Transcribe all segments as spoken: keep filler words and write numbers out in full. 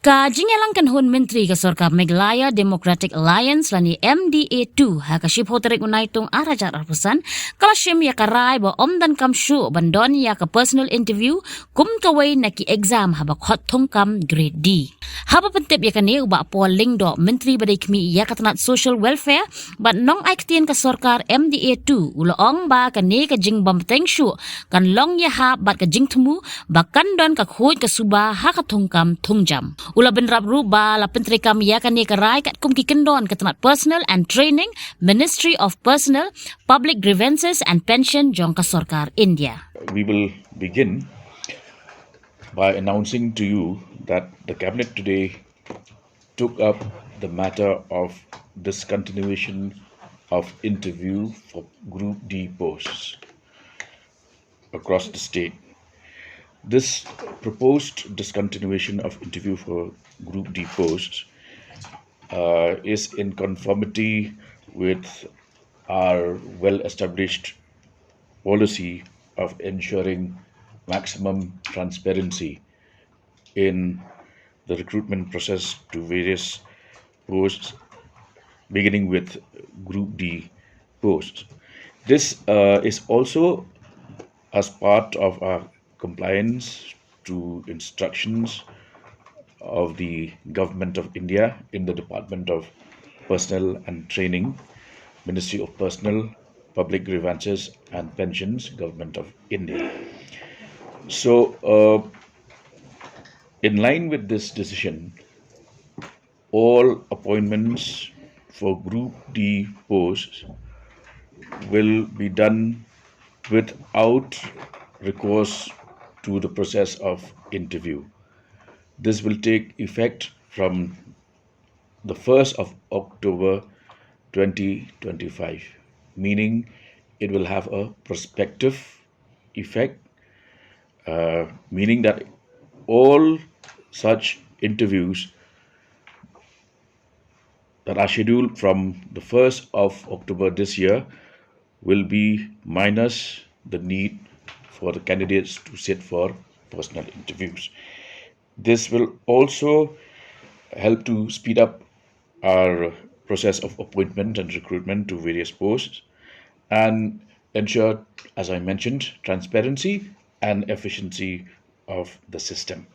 Ka jingïalang kynhun myntri ka sorkar Meghalaya Democratic Alliance lane M D A two ha ka shiphew tarik u Naitung ar hajar arphew san ka la shim ïa ka rai ba ym donkam shuh ban don ïa ka personal interview kum kawei na ki exam haba khot thungkam grade D. Haba pyntip ïa kane u Bah Paul Lyngdoh, Myntri ba dei khmih ïa ka tnat Social Welfare bad nongai ktien ka sorkar M D A two, u la ong ba kane ka jingbym bteng shuh kan long ïahap bad ka jingthmu ba kan don ka khuid ka suba ha ka thungkam thungjam. U la bynrap ruh ba la pyntreikam ïa kane ka rai katkum ki kyndon ka tnat Personnel and Training, Ministry of Personnel, Public Grievances and Pension jong ka sorkar India. We will begin by announcing to you that the cabinet today took up the matter of discontinuation of interview for Group D posts across the state. This proposed discontinuation of interview for Group D posts, uh, is in conformity with our well-established policy of ensuring maximum transparency in the recruitment process to various posts, beginning with Group D posts. This, uh, is also as part of our compliance to instructions of the Government of India in the Department of Personnel and Training, Ministry of Personnel, Public Grievances and Pensions, Government of India. So, uh, in line with this decision, all appointments for Group D posts will be done without recourse to the process of interview. This will take effect from the first of October twenty twenty-five, meaning it will have a prospective effect, uh, meaning that all such interviews that are scheduled from the first of October this year will be minus the need for the candidates to sit for personal interviews. This will also help to speed up our process of appointment and recruitment to various posts and ensure, as I mentioned, transparency and efficiency of the system.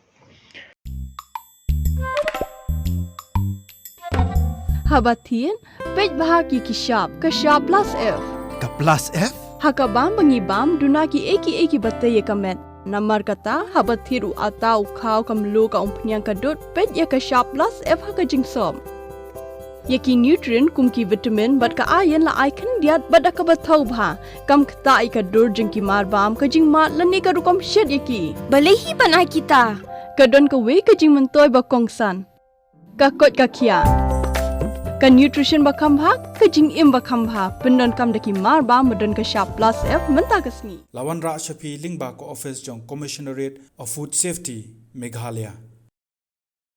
Haba thied, peit bha ïa ki shap, ka shap plus F. Ka plus F? Ha ka bam ba ngi bam, duna kiei kiei kiba tei ïa ka met. Namar kata, haba thied u atta, u khaw, ka mluh, ka umphniang, ka dud, peit ïa ka shap plus F ha ka jingsop. Ïa ki nutrient kum ki vitamin bad ka iron la ai khyndiat bad da kaba thaw bha. Kam ktah ïa ka dur jong ki marbam, ka jingmad lane ka rukom shet ïa ki. Balei hi ban ai kita? Ka don kawei ka jingmyntoi ba kongsan. Ka koit ka khiah. Ka nutrition ba kham bha, ka jingim ba kham bha, pyndonkam da ki marbam ba don ka shap plus F mynta ka sngi. La wanrah sha phi lyngba ka ophis jong Commissionerate of Food Safety, Meghalaya.